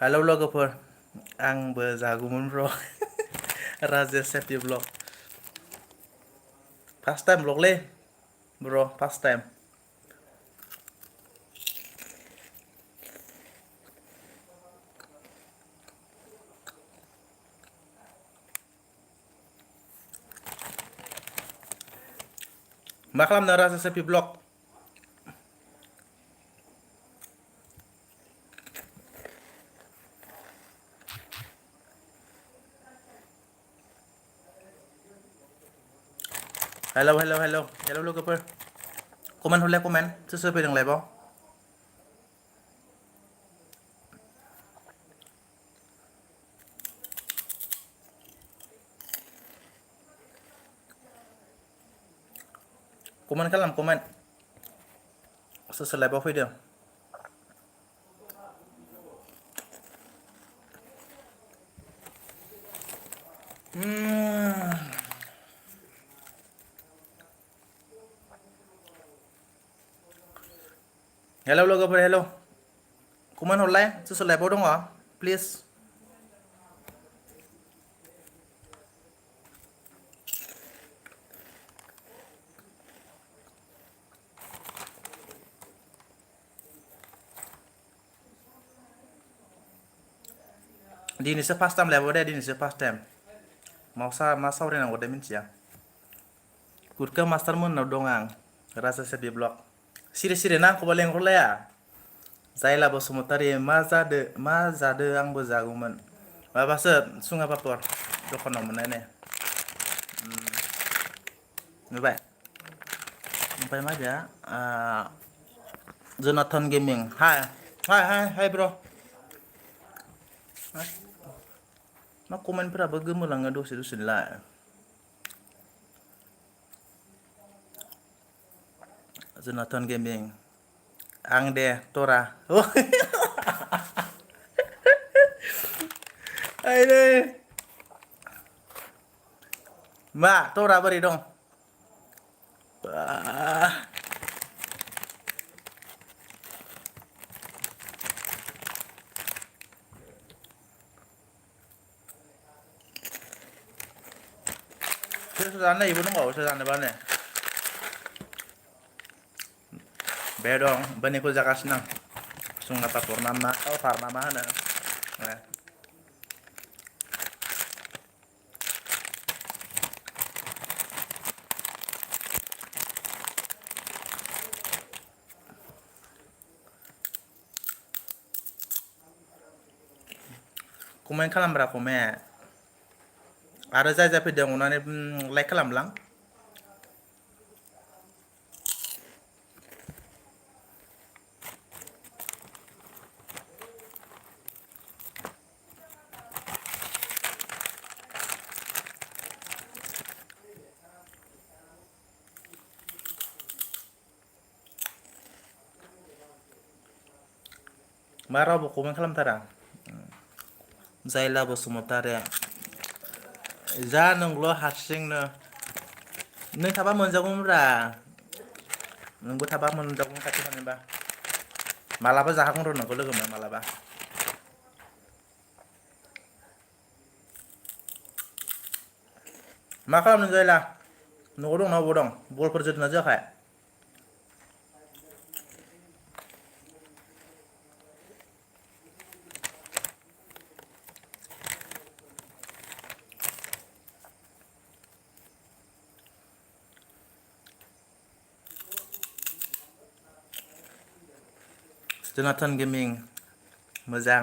Halo logoफोर आंबो जागौमोन ब्र राजेश सेटि ब्लग फार्स्ट टाइम ब्लगलै ब्र फार्स्ट टाइम मा खालामदों राजेश सेटि ब्लग हेलौ लोगोफोर कमेन्ट हरलाय कमेन्ट सोर सोर फैदों लाइभआव कमेन्ट खालाम कमेन्ट सोर सोर लाइभआव फैदों हेलौ लोगोफोर हेलौ कमेन्ट हरलाय सोर सोर लाइभआव दङ प्लिज दिनैसो फार्स्ट टाइम लाइभआव दे दिनैसो फार्स्ट टाइम मा सावरायनांगौ दे मिन्थिया गुरखा मास्टार मोननाव दं आं राजा सेटि ब्लग सिरि सिरि ना आंखौबा लेंहरलाया जायला बसुमतारी मा जादो आंबो जागौमोन माबासो सुङा पापर दखानाव मोननाय ने नुबाय ओमफ्राय मा गैया जनाथन गेमिं हाय ब्र मा कमेन्टफोराबो गोमोलाङो दसे दसेनोलाय जनाथन गेमिं आं दे तरा आइदै मा तरा बोरै दं सोर जानो इबो दंबावो सोर जानोबा ने बे दं बैनिखौ जागासिनो आं सुङा पापर ना कावथार ना मा होनो कमेन्ट खालामब्रा कमेन्ट आरो जाय फैदों अननानै लाइक खालामलां मा रावबो कमेन्ट खालामथारा जायला बसुमतारी जा नोंल' हारसिंनो नों थाबा मोनजागौमोनब्रा नोंबो थाबा मोनजागौमोन खाथि मोनबा मालाबा जाहागोन र' नोंखौ लोगो मोन मालाबा मा खालामदों जायला न'आव दं ना अबाव दं बलफोर जोदोंना जोआखै जनाथन गेमिं मोजां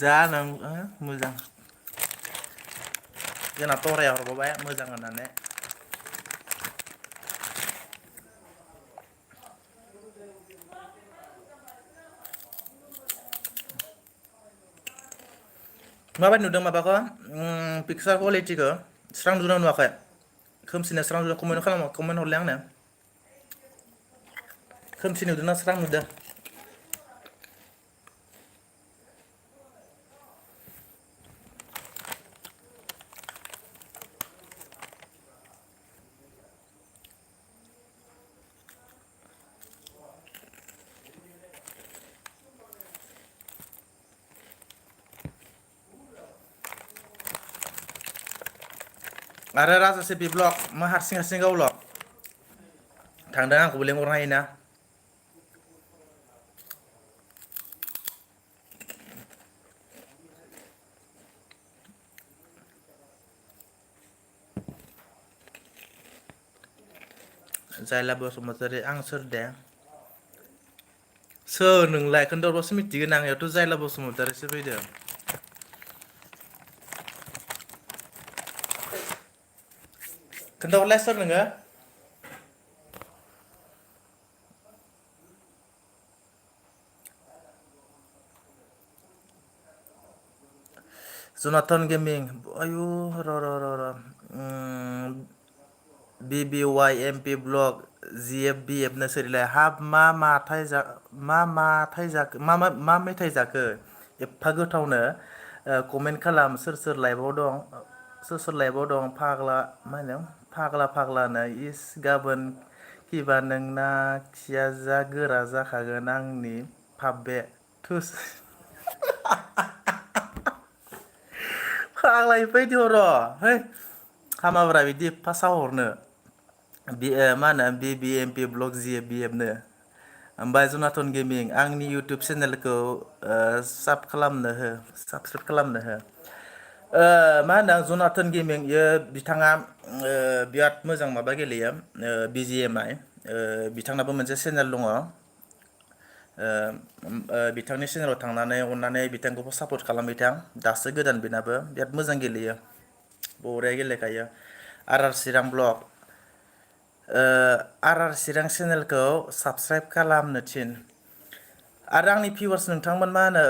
जा नों मोजां जोंना तराया हरबावबाय मोजां होननानै माबायदि नुदों माबाखौ पिक्सार कुवालिटिखौ स्रां नुदोंना नुवाखै खोमसिना स्रां नुदों कमेन्ट हरलाय आंनो खोमसि नुदोंना स्रां नुदों आरो राजा सेपि ब्लग मा हारसिं हारसिं गावल' थांदों आंखौबो लेंहरनो हायोना जायला बसुमतारी आं सोर दे सोर नोंलाय खोन्थाहरबासो मिथिगोन आं इयावथ' जायला बसुमतारीसो फैदों खोन्थाहरलाय सोर नोङो जनाथन गेमिं आयु र BBY MP ब्लग GFBF नो सोरिलाय हाब मा मेथाइ जाखो एफा गोथावनो कमेन्ट खालाम सोर सोर लाइभआव दं फाग्ला मा होनो फाग्लानो इस गाबोन किबा नोंना खिया जा गोरा जाखागोन आंनि फाबे थुस फाग्ला इबायदि हर है हामाब्रा बिदि एफा साहरनो मा होनो BBMP ब्लग GFBF नो ओमफ्राय जनाथन गेमिं आंनि इउटुब चेनेलखौ साबसक्राइब खालामनो हो मा होनदों जनाथन गेमिं इयो बिथाङा बिराद मोजां माबा गेलेयो BGMI बिथांनाबो मोनसे चेनेल दङ बिथांनि चेनेलाव थांनानै अननानै बिथांखौबो सापर्ट खालामबिथां दासो गोदान बेनाबो बिराद मोजां गेलेयो बरिया गेलेखायो RR चिरां ब्लग RR चिरां चेनेलखौ साबसक्राइब खालामनो थिन आरो आंनि भिउवार्स नोंथांमोन मा होनो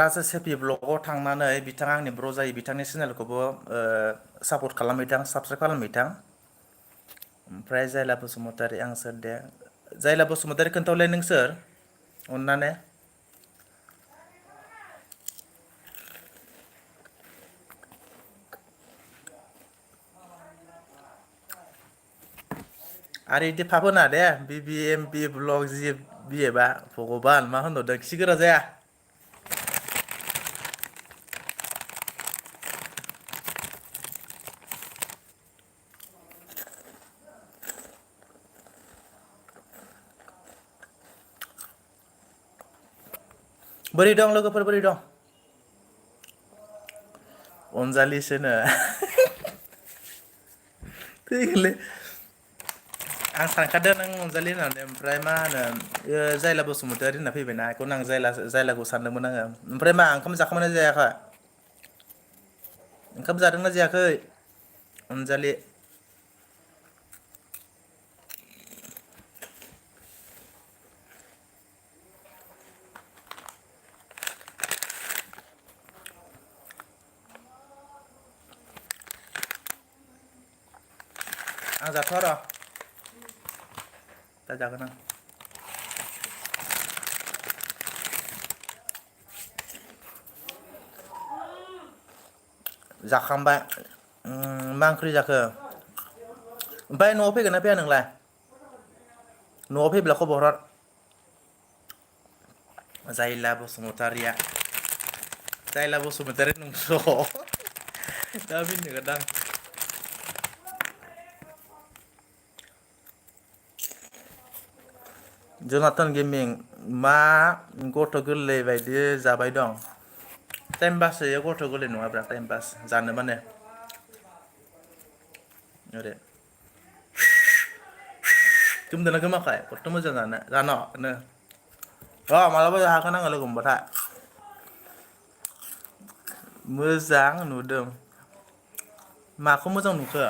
राजा सेपि ब्लगाव थांनानै बिथाङा आंनि ब्र जायो बिथांनि चेनेलखौबो सापर्ट खालामहैथां साबसक्राइब खालामहैथां ओमफ्राय जायला बसुमतारी आं सोर दे जायला बसुमतारी खोन्थाहरलाय नों सोर अननानै आरो इदि फाब होनाङा दे BBMP ब्लग GFBF भगबान मा होनहरदों खि गोरा जाया बोरै दं लोगोफोर बोरै दं अनजालिसोनो थैगोनलै आं सानखादों नों अनजालि होननानै ओमफ्राय मा होनो जायला बसुमतारी होनना फैबायना बेखौनो आं जायलाखौ सानदोंमोन आङो ओमफ्राय मा ओंखाम जाखांबायना जायाखै ओंखाम जादोंना जायाखै अनजालि आं जाथ'आ र' दा जागोन आं जाखांबाय मा ओंख्रि जाखो ओमफ्राय न'आव फैगोन ना फैया नोंलाय न'आव फैब्ला खबर हर जायला बसुमतारीया जायला बसुमतारी नंस' दा मिनिगोन आं जनाथन गेमिं मा गथ' गोरलै बायदि जाबाय दं टाइम पास जायो गथ' गोरलै नङाब्रा टाइम पास जानो माने ओरै गोमदोंना गोमाखै खथथ' मोजां जानो मालाबा जाहोगोन आङो लोगो मोनबाथाय मोजां नुदों माखौ मोजां नुखो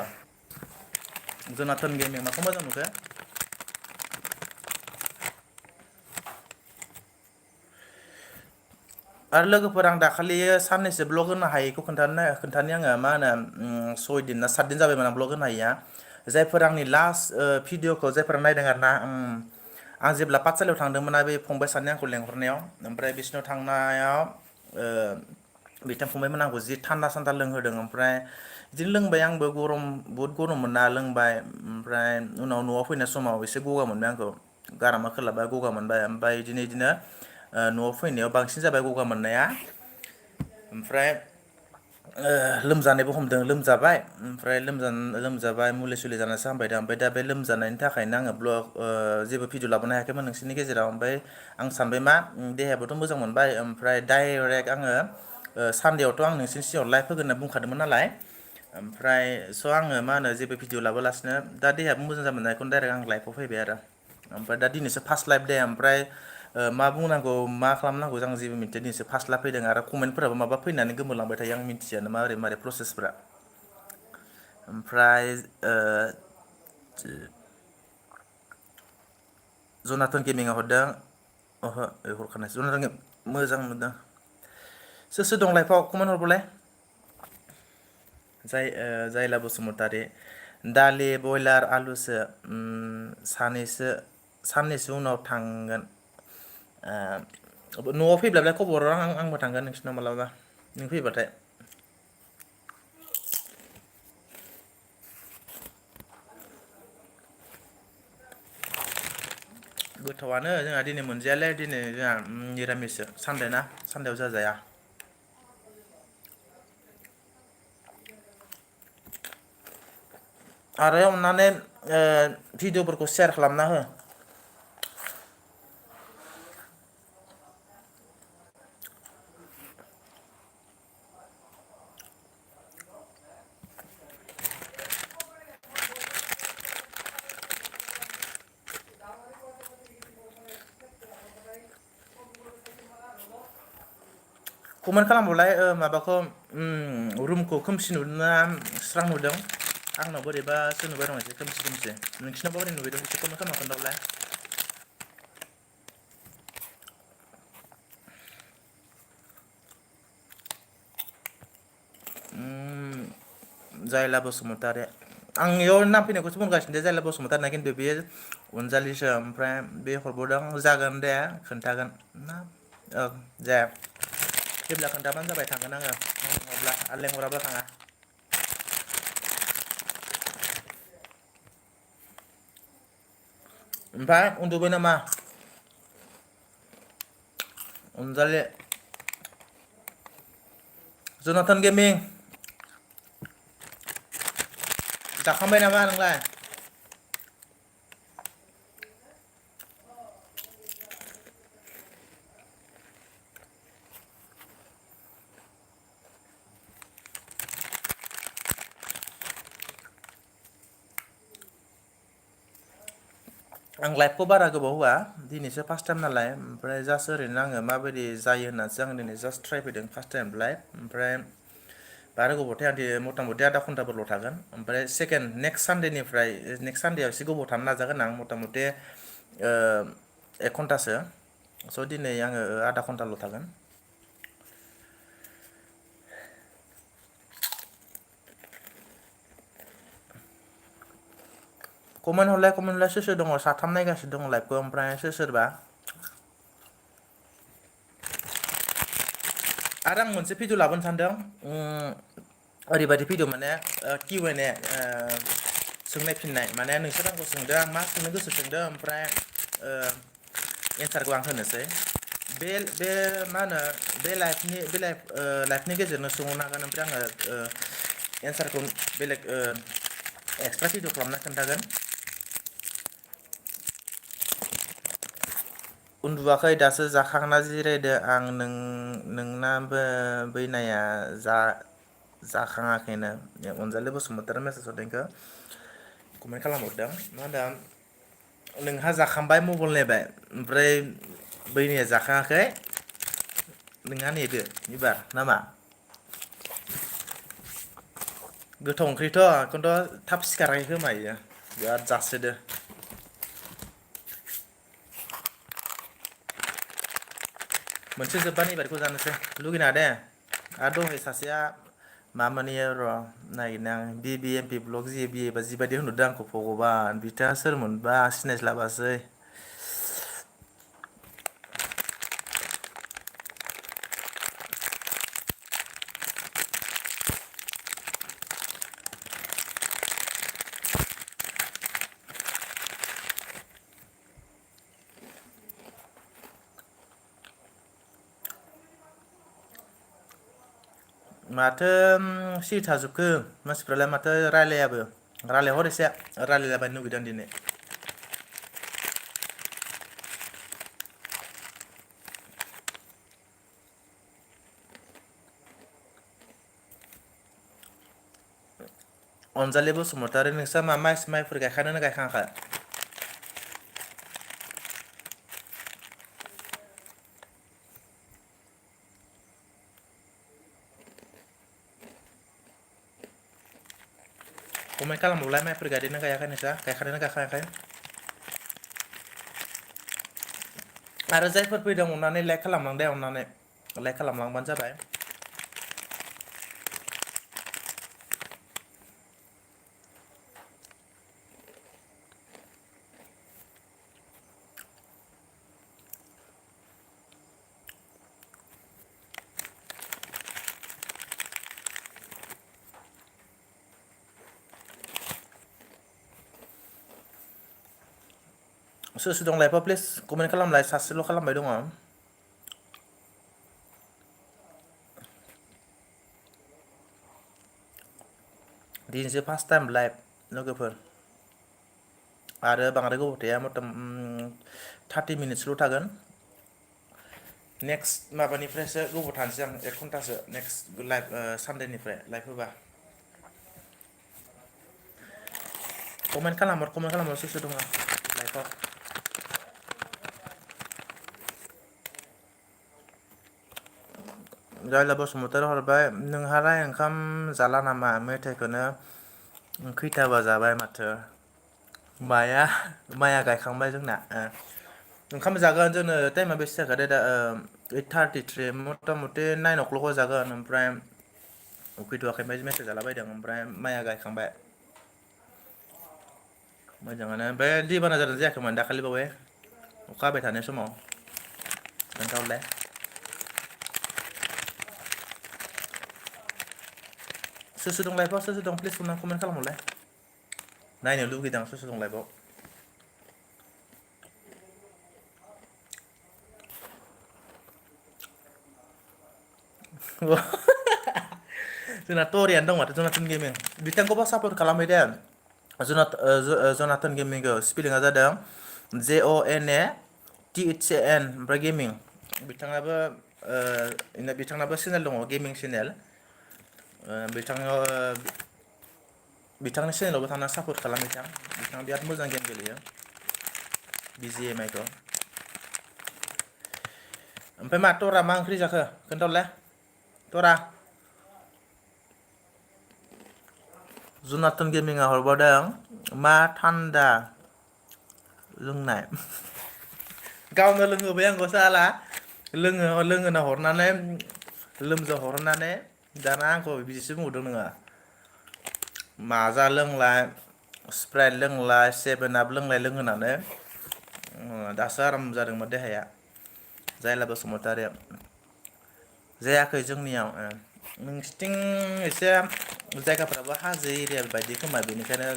जनाथन गेमिं माखौ मोजां नुखो आरो लोगोफोर आं दाखालि साननैसो ब्लग होनो हायैखौ खोन्थानि आङो मा होनो 6 दिन ना 7 दिन जाबायमोन आं ब्लग होनो हायैया जायफोर आंनि लास्ट भिडिअखौ जायफोरा नायदों आरो ना आं जेब्ला पाठसालायाव थांदोंमोन बे फंबाय सानै आंखौ लेंहरनायाव ओमफ्राय बिसिनाव थांनायाव बिथां फंबायमोन आंखौ जि थान्दा सान्दा लोंहोदों ओमफ्राय बिदिनो लोंबाय आंबो बहुद गरम मोनना लोंबाय ओमफ्राय उनाव न'आव फैनाय समाव एसे गगा मोनबाय आंखौ गारामा खोलाबा गगा मोनबाय ओमफ्राय बिदिनो न'आव फैनायाव बांसिन जाबाय गगा मोननाया ओमफ्राय लोमजानायबो हमदों लोमजाबाय ओमफ्राय लोमजाबाय मुलि सुलि जानासो हामबाय दा ओमफ्राय दा बे लोमजानायनि थाखायनो आङो जेबो भिडिअ लाबोनो हायाखैमोन नोंसोरनि गेजेराव ओमफ्राय आं सानबाय मा देहायाबोथ' मोजां मोनबाय ओमफ्राय डाइरेक्ट आङो सानडेआवथ' आं नोंसोरनि सिगाङाव लाइभ होगोन होनना बुंखादोंमोन नालाय ओमफ्राय स' आङो मा होनो जेबो भिडिअ लाबोलासिनो दा देहायाबो मोजां जाबोनायखौनो डाइरेक्ट आं लाइभआव फैबाय आरो ओमफ्राय दा दिनैसो फार्स्ट लाइभ दे ओमफ्राय मा बुंनांगौ मा खालामनांगौ आं जेबो मिन्थिया दिनैसो फार्स्ट लाइभ फैदों आरो कमेन्टफोराबो माबा फैनानै गोमोरलांबाय थायो आं मिन्थियानो माबोरै मारै प्रसेसफोरा ओमफ्राय जनाथन गेमिंआ हरदों ओहो हरखानायसो जनाथन मोजां मोनदों सोर सोर दं लाइफआव कमेन्ट हरबावलाय जायला बसुमतारी दालि बयलार आलुसो साननैसो उनाव थांगोन न'आव फैब्लालाय खबर हर आंबो थांगोन नोंसिनाव मालाबा नों फैबाथाय गोथावआनो जोंहा दिनै मोनजायालै दिनै जोंहा निरामिससो सानडे ना सानडेआव जोंहा जाया आरो अननानै भिडिअफोरखौ शेयार खालामना हो कमेन्ट खालामबावलाय माबाखौ रुमखौ खोमसि नुदों ना स्रां नुदों आंनाव बोरैबासो नुबाय दं एसे खोमसि खोमसि नोंसिनाव बोरै नुबायदों एसे कमेन्ट खालामना खोन्थाहरलाय जायला बसुमतारी आं इयाव नाम फैनायखौसो बुंगासिनो दे जायला बसुमतारी खिन्थु बेयो अनजालिसो ओमफ्राय बे हरबावदों जागोन दे खोन्थागोन ना जाया जेब्ला खोन्थाबानो जाबाय थांगोन आङो नङाब्ला आरो लेंहराब्ला थाङा ओमफ्राय उन्दुबाय नामा अनजालि जनाथन गेमिं जाखांबाय नामा नोंलाय आं लाइभखौ बारा गोबाव होआ दिनैसो फार्स्ट टाइम नालाय ओमफ्राय जास्ट ओरैनो आङो माबायदि जायो होननानैसो आं दिनै जास्ट ट्राइ फैदों फार्स्ट टाइम लाइभ ओमफ्राय बारा गोबावथाया मथा मथि आधा घन्टाफोरल' थागोन ओमफ्राय सेकेन्ड नेक्स्ट सानडेनिफ्राय नेक्स्ट सानडेआव एसे गोबाव थानो नाजागोन आं मथा मथि 1 घन्टासो स' दिनै आङो आधा घन्टाल' थागोन कमेन्ट हरलाय सोर सोर दङ साथाम नायगासिनो दङ लाइभखौ ओमफ्राय सोरबा आरो आं मोनसे भिडिअ लाबोनो सानदों ओरैबायदि भिडिअ माने Q&A सोंनाय फिननाय माने नोंसोर आंखौ सोंदों आं मा सोंनो गोसो सोंदों ओमफ्राय एन्सारखौ आं होनोसै बे मा होनो बे लाइफनि गेजेरजोंनो सोंहरनो हागोन ओमफ्राय आङो एन्सारखौ बेलेग एक्सट्रा भिडिअ खालामना खोन्थागोन उन्दुवाखै दासो जाखांना जिरायदो आं नोंना बैनाया जाखाङाखैनो अनजालि बसुमतारी मेसेज हरदों इखौ कमेन्ट खालामहरदों मा होनदों नोंहा जाखांबाय मबाइल नायबाय ओमफ्राय बैनाया जाखाङाखै नोंहा नेदो एबार नामा गोथाव ओंख्रिथ' बेखौनोथ' थाब सिखाराखै खोमा इयो बिराद जासोदो मोनसे जोब्बानो एबारखौ जानोसै लुगैनाङा दे आरो दहाय सासेया मामानि र' नागिरनो आं BBMP ब्लग जिबायदि होनहरदों आंखौ भगबान बिथाङा सोरमोनबा सिनायस्लाबासै माथो सिरि थाजोबखो मानसिफ्रालाय माथो रायलायाबो रायलायहर एसे रायलायलाबायनो लुगैदों दिनै अनजालि बसुमतारी नोंस्रा मा माइफोर गायखादोंना गायखाङाखै कमेन्ट खालामबावलाय माइफोर गायदोंना गायाखै नोंस्रा गायखादोंना गायखाङाखै आरो जायफोर फैदों अननानै लाइक खालामलां दे अननानै लाइक खालामलांबानो जाबाय सोर सोर दं लाइफआव प्लिज कमेन्ट खालामलाय सासेल' खालामबाय दङ दिनैसो फार्स्ट टाइम लाइभ लोगोफोर आरो बांद्राय गोबाव थाया मथा 30 मिनिट्सल' थागोन नेक्स्ट माबानिफ्रायसो गोबाव थानोसै आं 1 घन्टासो नेक्स्ट लाइभ सानडेनिफ्राय लाइभ होबा कमेन्ट खालामहर सोर सोर दङ लाइभआव जायला बसुमतारी हरबाय नोंहालाय ओंखाम जाला नामा मेथाइखौनो खैथाबा जाबाय माथो माइया गायखांबाय जोंना ओंखाम जागोन जोंनो टाइमा बेसे जाखो दे दा 8:33 मथा मथि 9 o'clock जागोन ओमफ्राय उखैथ'वाखै ओमफ्राय मेथाइ जालाबायदों ओमफ्राय माइया गायखांबाय मोजाङानो ओमफ्राय दैबाना जादों जायाखैमोन दाखालि बावै अखा हाबाय थानाय समाव खोन्थाहरलाय सोर सोर दं लाइफआव सोर सोर दं प्लिज अननानै कमेन्ट खालामहरलाय नायनो लुगैदों सोर सोर दं लाइफआव जोंना टरियानो दं माथो जनाथन गेमिं बिथांखौबो सापर्ट खालामबाय दे जनाथन गेमिंखौ स्पेलिंआ जादों JONATHAN ओमफ्राय गेमिं बिथांनाबो चेनेल दङ गेमिं चेनेल बिथांनि चेनेलावबो थांना सापर्ट खालाम बिथाङा बिराद मोजां गेम गेलेयो BGMI खौ ओमफ्राय मा तरा मा ओंख्रि जाखो खोन्थाहरलाय तरा जनाथन गेमिंआ हरबावदों मा थान्दा लोंनाय गावनो लोंहोबाय आंखौ साला लोंहोना हरनानै लोमजाहरनानै दाना आंखौ बिदिसो बुंहरदों नोङो माजा लोंलाय स्प्राइट लोंलाय 7up लोंलाय लोंहोनानै दासो आराम जादोंमोन देहाया जायला बसुमतारी जायाखै जोंनियाव नोंसिथिं एसे जायगाफ्राबो हाजो एरिया बायदि खोमा बेनिखायनो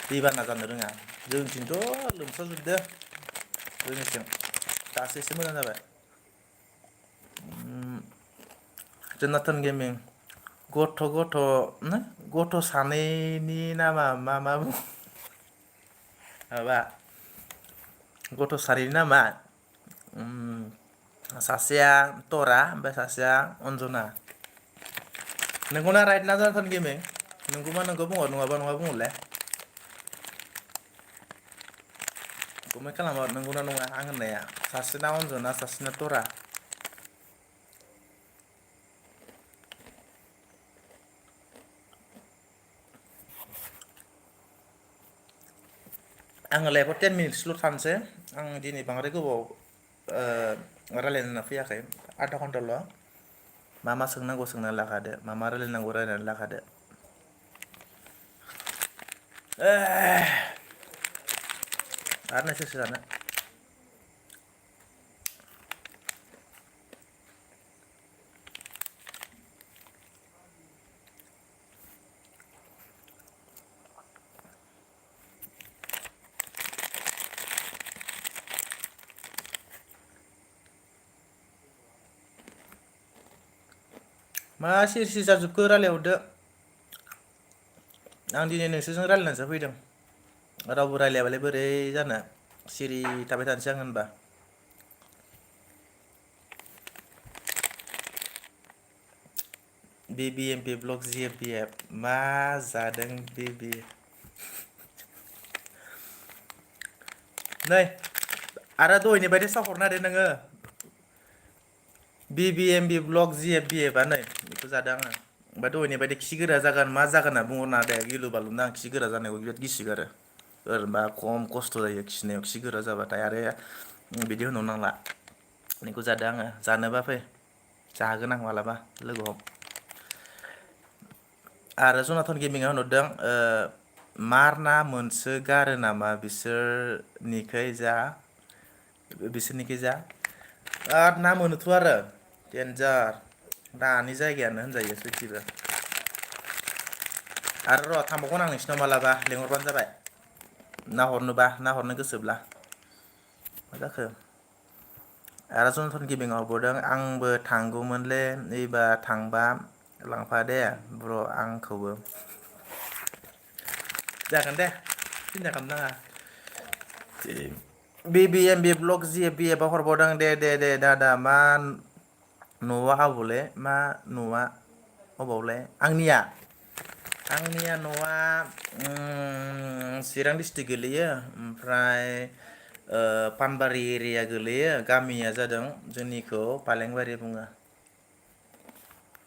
दैबाना जानो रोङा जोंथिंथ' लोमसावजोबदो जोंनिथिं दासो एसे मोजां जाबाय जनाथन गेमिं गथ' सानैनि नामा मा बुङो माबा गथ' सानैनि नामा सासेया तरा ओमफ्राय सासेया अन्जना नोंगौना राइट ना जनाथन गेमिं नोंगौबा नोंगौ बुंहर नङाबा नङा बुंहरलाय कमेन्ट खालामहर नंगौना नङा आं होननाया सासेना अन्जना सासेना तरा आङो लाइभआव 10 मिनिट्सल' थानोसै आं दिनै बांद्राय गोबाव रायलायनो होनना फैयाखै आधा घन्टाल' मा सोंनांगौ सोंनानै लाखादो मा रायलायनांगौ रायलायनानै लाखादो आरो नों सोर जानो मा सिरि सिरि जाजोबखो रायलायहरदो आं दिनै नोंसोरजों रायलायनानैसो फैदों रावबो रायलायाबालाय बोरै जानो सिरि थाबाय थानोसै आं होनबा BBMP ब्लग GFBF मा जादों BB नै आरो दहायनि बायदि साहरना दे नोङो BBMB ब्लग GFBF आ नै बेखौ जादों आङो ओमफ्राय दहायनि बायदि खि गोरा जागोन मा जागोन होनना बुंहरना दे गिलु बालुनो आं खि गोरा जानायखौ बिराद गिसोगारो ओरैनोबा खम खस्थ' जायो खिनायाव खि गोरा जाबाथाय आरो बिदि होननो नांला बेखौ जादों आङो जानोबा फै जाहोगोन आं मालाबा लोगो हम आरो जनाथन गेमिंआ होनहरदों मार ना मोनसोगारो नामा बिसोरनिखै जा बिराद ना मोनोथ' आरो देन्जार नानि जायगायानो होनजायो सयथिबो आरो र' थांबावगोन आं नोंसिनाव मालाबा लिंहरबानो जाबाय ना हरनो गोसोब्ला मा जाखो आरो जनाथन गेमिंआ हरबावदों आंबो थांगौमोनलै एबार थांबा लांफा दे ब्र आंखौबो जागोन दे सिन्था खालामनाङा BBMB ब्लग GFBF आ हरबावदों दे दादा मा न'आ आबौलै मा न'आ अबावलै आंनिया न'आ चिरां डिस्ट्रिक्ट गोलैयो ओमफ्राय पानबारि एरिया गोलैयो गामिया जादों जोंनिखौ पालेंबारि बुङो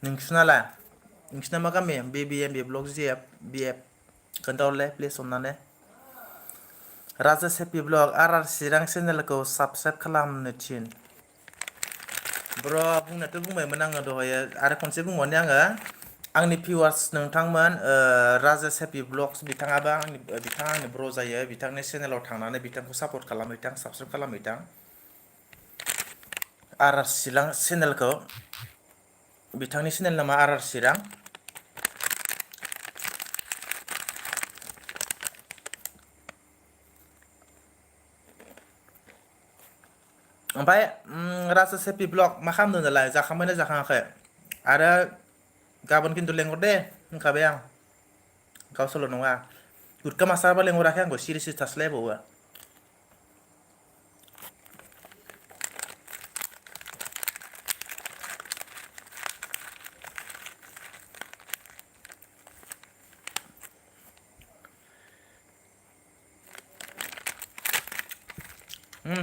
नोंसिना मा गामि BBMB ब्लग GFBF खोन्थाहरलाय प्लिज अननानै राजास हेपि ब्लग RR चिरां चेनेलखौ साबसक्राइब खालामनो थिन ब्र बुंनायाथ' बुंबायमोन आङो दहायो आरो खनसे बुंबावनि आङो आंनि भिवार्स नोंथांमोन राजास हेपि ब्लग्स बिथाङा आंनि ब्र जायो बिथांनि चेनेलाव थांनानै बिथांखौ सापर्ट खालामहैथां साबसक्राइब खालामहैथां RR चिरां चेनेलखौ बिथांनि चेनेल नामा RR चिरां ओमफ्राय राजास हेपि ब्लग मा खालामदों दालाय जाखांबायना जाखाङाखै आरो गाबोन खिन्थु लेंहर दे होनखाबाय आं गावसोरल' नङा गुरखा मास्टाराबो लेंहराखै आंखौ सिरि सिरि थास्लायबावो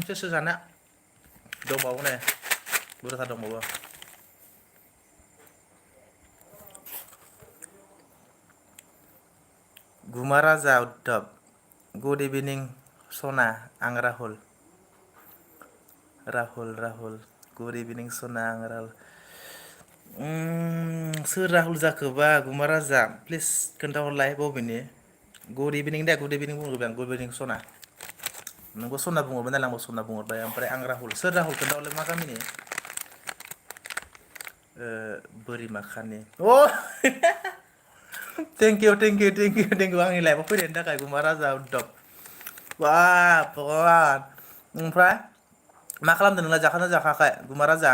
सोर सोर जानो दंबावो नै बुरजा दंबावो गुमा राजा उद्धब गुड इभिनिं सना आं राहुल गुड इभिनिं सना आं राहुल सोर राहुल जाखोबा गुमा राजा प्लिज खोन्थाहरलाय बबेनि गुड इभिनिं दे गुड इभिनिं बुंहरबाय आं गुड इभिनिं सना नोंखौ सना बुंहरबाय नालाय आंबो सना बुंहरबाय ओमफ्राय आं राहुल सोर राहुल खोन्थाहरलाय मा गामिनि बोरिमाखानि थेंक इउ आंनि लाइफआव फैनायनि थाखाय गुमा राजा उद्धब बाब ओमफ्राय मा खालामदों नोंलाय जाखांना जाखायाखै गुमा राजा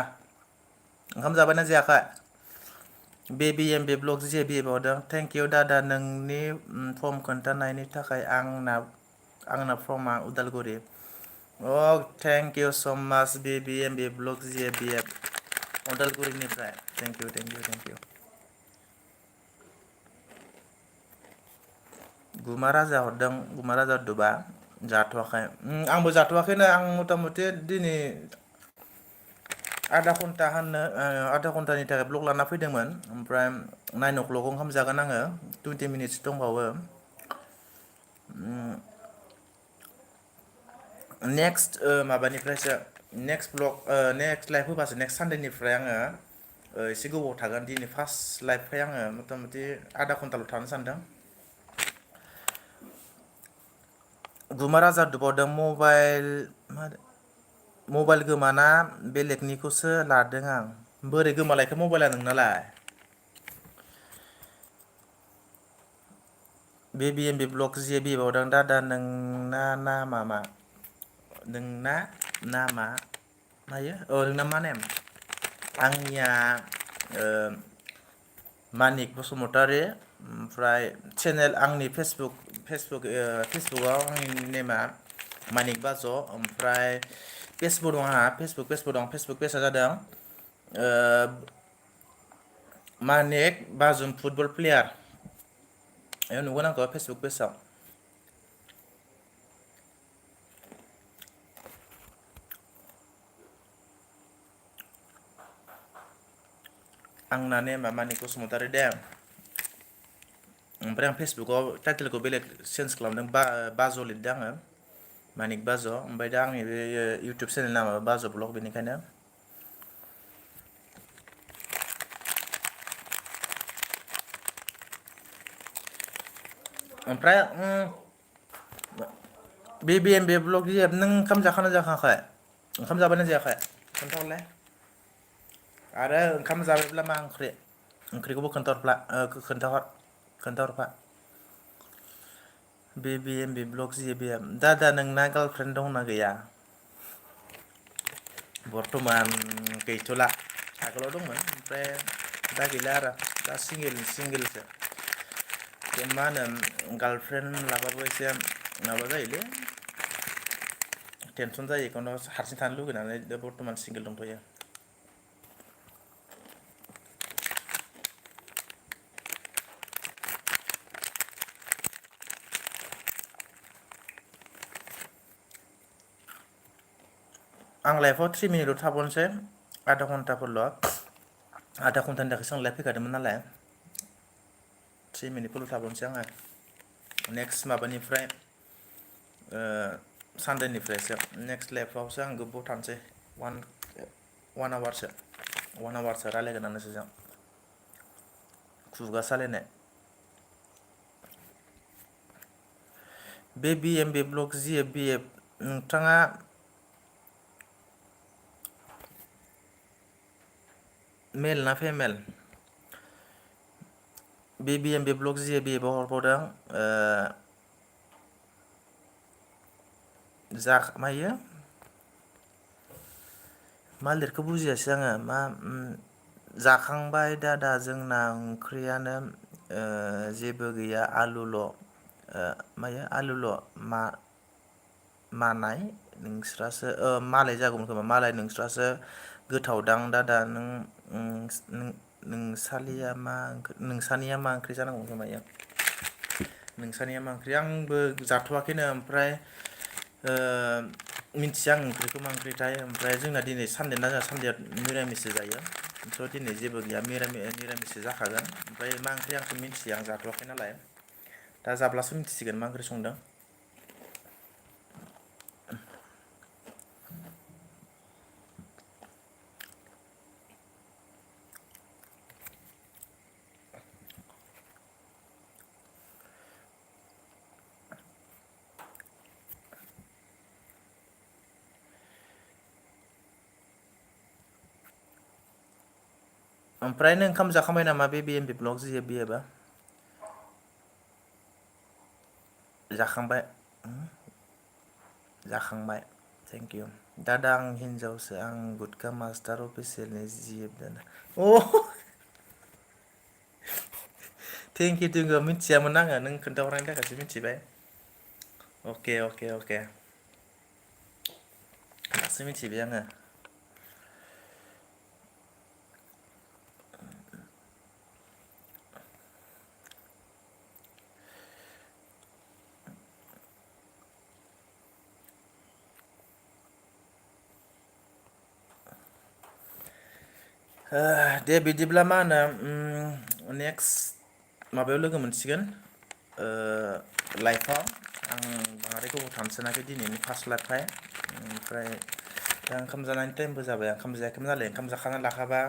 ओंखाम जाबायना जायाखै BBMB ब्लग GFBF हरदों थेंक इउ दादा नोंनि फर्म खोन्थानायनि थाखाय आंना फर्मा उदालगुरि थेंक इउ स' माच BBMB ब्लग GFBF उदालगुरिनिफ्राय थेंक इउ गुमा राजा हरदों गुमा राजा उद्धबा जाथ'वाखै आंबो जाथ'वाखैनो आं मथा मथि दिनै आधा घन्टानि थाखाय ब्लग लाना फैदोंमोन ओमफ्राय 9 o'clock ओंखाम जागोन आङो 20 minutes दंबावो नेक्स्ट माबानिफ्रायसो नेक्स्ट लाइफ होबासो नेक्स्ट सानडेनिफ्राय आङो एसे गोबाव थागोन दिनै फार्स्ट लाइफखाय आङो मथा मथि आधा घन्टाल' थानो सानदों गुमा राजा उद्धबा मबाइल गोमाना बेलेगनिखौसो लादों आं बोरै गोमालायखो मबाइला नोंनालाय BBMB ब्लग GFBF हरदों दादा नोंना नामा मा नोंना मा नेम आंनिया मानिक बसुमतारी ओमफ्राय चेनेल आंनि फेसबुकआव आंनि नेमा मानिक बाज' ओमफ्राय पेजबो दं आंहा फेसबुक पेजआ जादों मानिक बाजुम फुटबल प्लेयार बेयाव नुगोन आंखौ फेसबुक पेजआव आंना नेमा मानिक बसुमतारी दे ओमफ्राय आं फेसबुकआव टाइटेलखौ बेलेग चेन्ज खालामदों बाज' लिरदों आङो मानिक बाज' ओमफ्राय दा आंनि बे इउटुब चेनेल नामा बाज' ब्लग बेनिखायनो ओमफ्राय बे ब्लग नों ओंखाम जाखाना जाखाङाखै ओंखाम जाबायना जायाखै खोन्थाहरलाय आरो ओंखाम जाबायब्ला मा ओंख्रिखौबो खोन्थाहरफा बे ब्लग दादा नोंना गार्लफ्रेन्ड दंना गैया बर्थमान गैथ'ला आगोलाव दंमोन ओमफ्राय दा गैला आरो दा सिंगेलसो मा होनो गार्लफ्रेन्ड लाबाबो एसे माबा जायोलै टेनसन जायो एखौनो हारसिं थानो लुगैनानै दा बर्थमान सिंगेल दंथ'यो आं लाइफआव 3 मिनिटल' थाबावनोसै आधा घन्टाफोरल' आधा घन्टानि थाखायसो आं लाइफ फैखादोंमोन नालाय 3 मिनिटफोरल' थाबावनोसै आङो नेक्स्ट माबानिफ्राय सानडेनिफ्रायसो नेक्स्ट लाइफआवसो आं गोबाव थानोसै 1 आवारसो रायलायगोन आं नोंसोरजों खुगा सालायनाय बे BMB ब्लग नोंथाङा मेल ना फेमेल बे BMB ब्लग बाव हरबावदों मायो मा लिरखो बुजियासै आङो मा जाखांबाय दादा जोंना ओंख्रियानो जेबो गैया आलुल' मानाय नोंस्रासो मालाय जागौमोन खोमा मालाय नोंस्रासो गोथावदां दादा नोंसानिया मा ओंख्रि जानांगौ खोमा इयो नोंसानिया मा ओंख्रि आंबो जाथ'वाखैनो ओमफ्राय मिन्थिया आं ओंख्रिखौ मा ओंख्रिथाय ओमफ्राय जोंना दिनै सानडे ना जोंहा सानडेआ मिरामिससो जायो थ' दिनै जेबो गैया मिरामिससो जाखागोन ओमफ्राय मा ओंख्रि आंथ' मिन्थिया आं जाथ'वाखै नालाय दा जाब्लासो मिन्थिसिगोन मा ओंख्रि संदों ओमफ्राय नों ओंखाम जाखांबाय नामा बे BMB ब्लग बियोबा जाखांबाय थेंक इउ दादा आं हिन्जावसो आं गुदका मास्टार अफिसियेलनि दादा थेंक इउ मिथियामोन आङो नों खोन्थाहरनायनि थाखायसो मिथिबाय अके दासो मिथिबाय आङो दे बिदिब्ला मा होनो नेक्स्ट माबायाव लोगो मोनसिगोन लाइफआव आं बांद्राय गोबाव थानो सानाखै दिनैनि फार्स्ट लाइफखाय ओमफ्राय दा ओंखाम जानायनि टाइमबो जाबाय ओंखाम जायाखैमोन नालाय ओंखाम जाखाना लाखाबा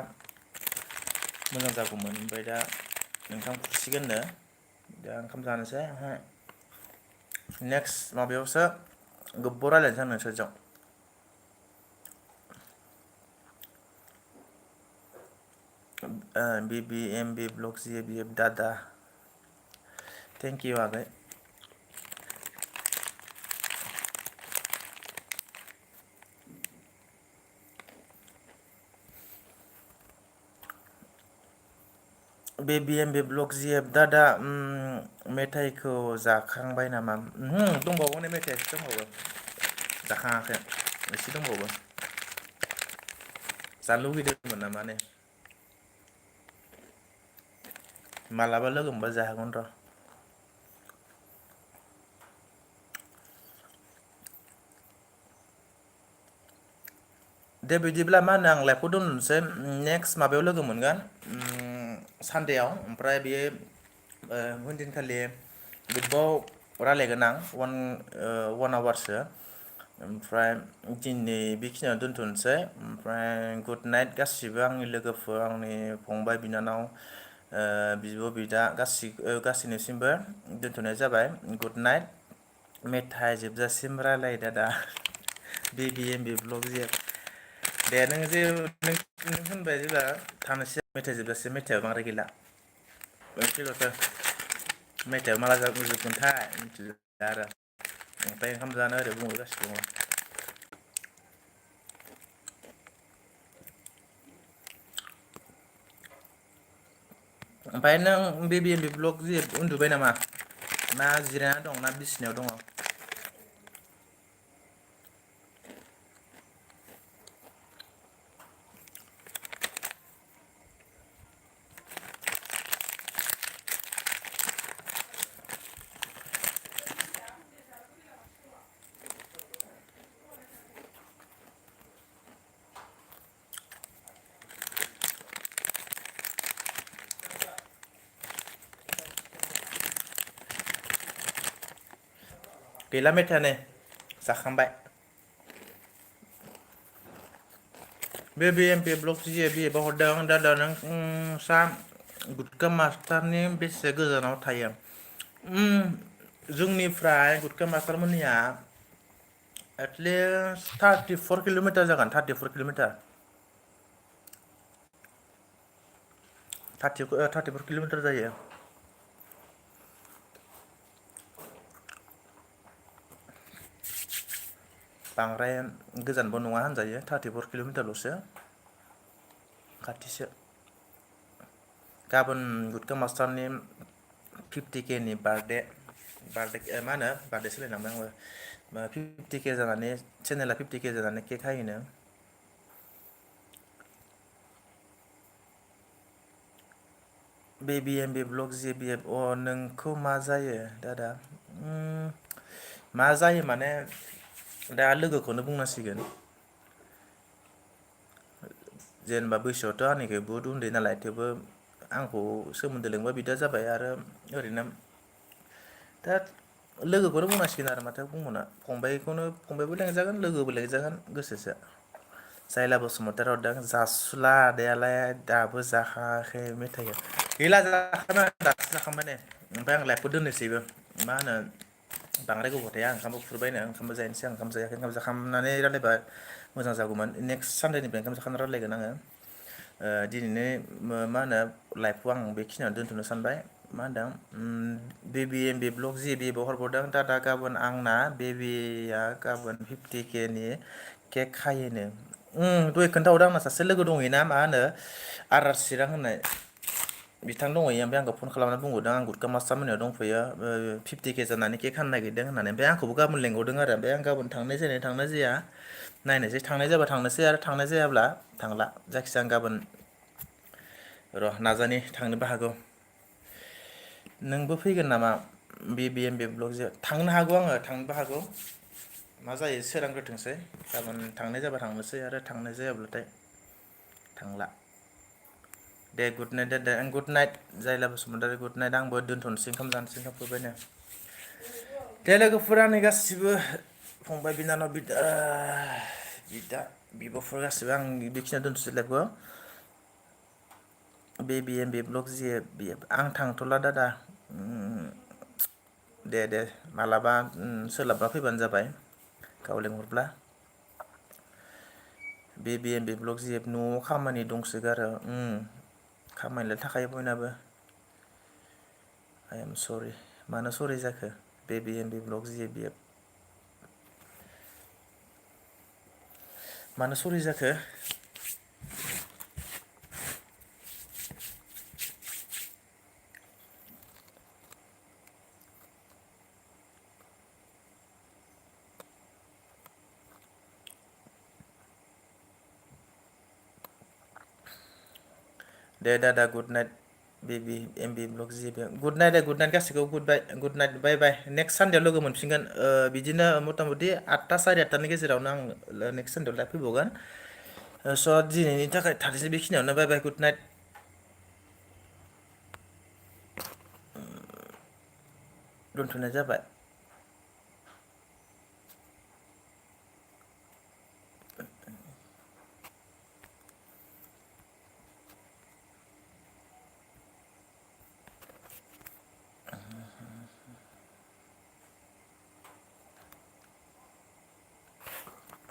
मोजां जागौमोन ओमफ्राय दा ओंखाम खुरसिगोननो दा ओंखाम जानोसै नेक्स्ट माबायावसो गोबाव रायज्लायनोसै आं नोंसोरजों BMB blog Dada thank you आगै BBMB ब्लग जिएफ दादा मेथाइखौ जाखांबाय नामा? दंबावो नै मेथाइ एसे दंबावो जाखाङाखै एसे दंबावो जानो लुगैदोंमोन ना माने मालाबा लोगो मोनबा जाहोगोन र'। दे बिदिब्ला मा होनो आं लाइभखौ दोननोसै नेक्स्ट माबायाव लोगो मोनगोन सानडेआव ओमफ्राय बेयो उनदिनखालि ग्रुपआव रायलायगोन आं वान आवारसो ओमफ्राय दिनै बेखिनियाव दोनथ'नोसै ओमफ्राय गुड नाइट गासिबो आंनि लोगोफोर आंनि फंबाय बिनानाव बिब' बिदा गासैनिसिमबो दोनथ'नाय जाबाय गुड नाइट मेथाइ जोबजासिम रायलाय दादा BBMB ब्लग जिएफ दे नों जे नों होनबाय जेब्ला थांनोसै मेथाइ जोबजासे मेथाइआ बांद्राय गैला एसेल'सो मेथाइआ माला जोबगोनथाय मिथिला आरो ओमफ्राय ओंखाम जानो ओरै बुंहरगासिनो दङ ओमफ्राय नों BBMB ब्लग जिएफ उन्दुबाय नामा ना जिरायना दं ना बिसिनायाव दङ गैला मेथाइआ नै जाखांबाय BBMB ब्लग जिएफआव हरदों दादा नोंसा गुटका मास्टारनि बेसे गोजानाव थायो जोंनिफ्राय गुटका मास्टारमोननिया एटलिस्ट 34 किल'मिटार जागोन 34 किल'मिटार 34 किल'मिटार जायो बांद्राय गोजानबो नङा होनजायो 34 किल'मिटारल'सो खाथिसो गाबोन गुटका मास्टारनि 50K नि बार्थडे मा होनो बार्थडे सोलायलांबाय आंबो 50K जानानै चेनेला 50K जानानै केक हायोनो BBMB ब्लग जिएफ नोंखौ मा जायो दादा मा जायो माने दा लोगोखौनो बुंनांसिगोन जेनेबा बैसोआवथ' आंनिख्रुइ बुहुत उन्दै नालाय थेवबो आंखौ सोमोन्दो लिंबा बिदा जाबाय आरो ओरैनो दा लोगोखौनो बुंनांसिगोन आरो माथो बुंबावनो फंबायबो लेंजागोन लोगोबो लेंजागोन गोसोसो जायला बसुमतारी हरदों जासुला आदायालाय दाबो जाखाङाखै मेथाइखौ गैला जाखांबाय दासो जाखांबाय नै ओमफ्राय आं लाइभखौ दोननोसैबो मा होनो बांद्राय गोबाव थाया ओंखामबो खुरबायनो ओंखामबो जाहैनोसै आं ओंखाम जायाखै ओंखाम जाखांनानै रायलायबा मोजां जागौमोन नेक्स्ट सानडेनिफ्राय ओंखाम जाखांना रायलायगोन आङो दिनैनि मा होनो लाइभखौ आं बेखिनियावनो दोनथ'नो सानबाय मा होनदों BBMB ब्लग जिएफआव हरबावदों दादा गाबोन आंना बेबिया गाबोन 50K नि केक हायोनो दहाय खोन्थाहरदों आंना सासे लोगो दंहैना मा होनो RR चिरां होननाय बिथां दंहैयो ओमफ्राय आंखौ फन खालामनानै बुंहरदों आं गुटका मास्टार मोननियाव दंफैयो 50K जानानै केक हानो नागिरदों होननानै ओमफ्राय आंखौबो गाबोन लेंहरदों आरो ओमफ्राय आं गाबोन थांनाय जाया नायनोसै थांनाय जाबा थांनोसै आरो थांनाय जायाब्ला थांला जायखिजाया आं गाबोन र' नाजानि थांनोबो हागौ नोंबो फैगोन नामा BBMB ब्लग जिएफ थांनो हागौ आङो थांनोबो हागौ मा जायो सोरांग्रोथोंसै गाबोन थांनाय जाबा थांनोसै आरो थांनाय जायाब्लाथाय थांला दे गुड नाइट दे गुड नाइट जायला बसुमतारी गुड नाइट आंबो दोनथ'नोसै ओंखाम जानोसै ओंखाम खुरबायनो दे लोगोफोरा नै गासिबो फंबाय बिनानाव बिदा बिब'फोर गासिबो आं बेखिनियाव दोनथ'सै लाइभखौ BBMB ब्लग जिएफ आं थांथ'ला दादा दे मालाबा सोलाबबा फैबानो जाबाय गाव लेंहरब्ला BBMB ब्लग जिएफ न'आव खामानि दंसोगारो खामानियालाय थाखायो बयनाबो I am sorry मानो सरि जाखो BBMB ब्लग जिएफ मानो सरि जाखो दे दादा गुड नाइट बेबी एमबि ब्लग जि गुड नाइट गुड नाइट गासिखौबो good night bye bye next सानडेआव लोगो मोनफिनगोन बिदिनो मथा मथि 8टा साराय 8टानि गेजेरावनो आं नेक्स्ट सानडेआव लाइभ फैबावगोन स' दिनैनि थाखाय थानोसै बेखिनियावनो बाय बाय गुड नाइट दोनथ'नाय जाबाय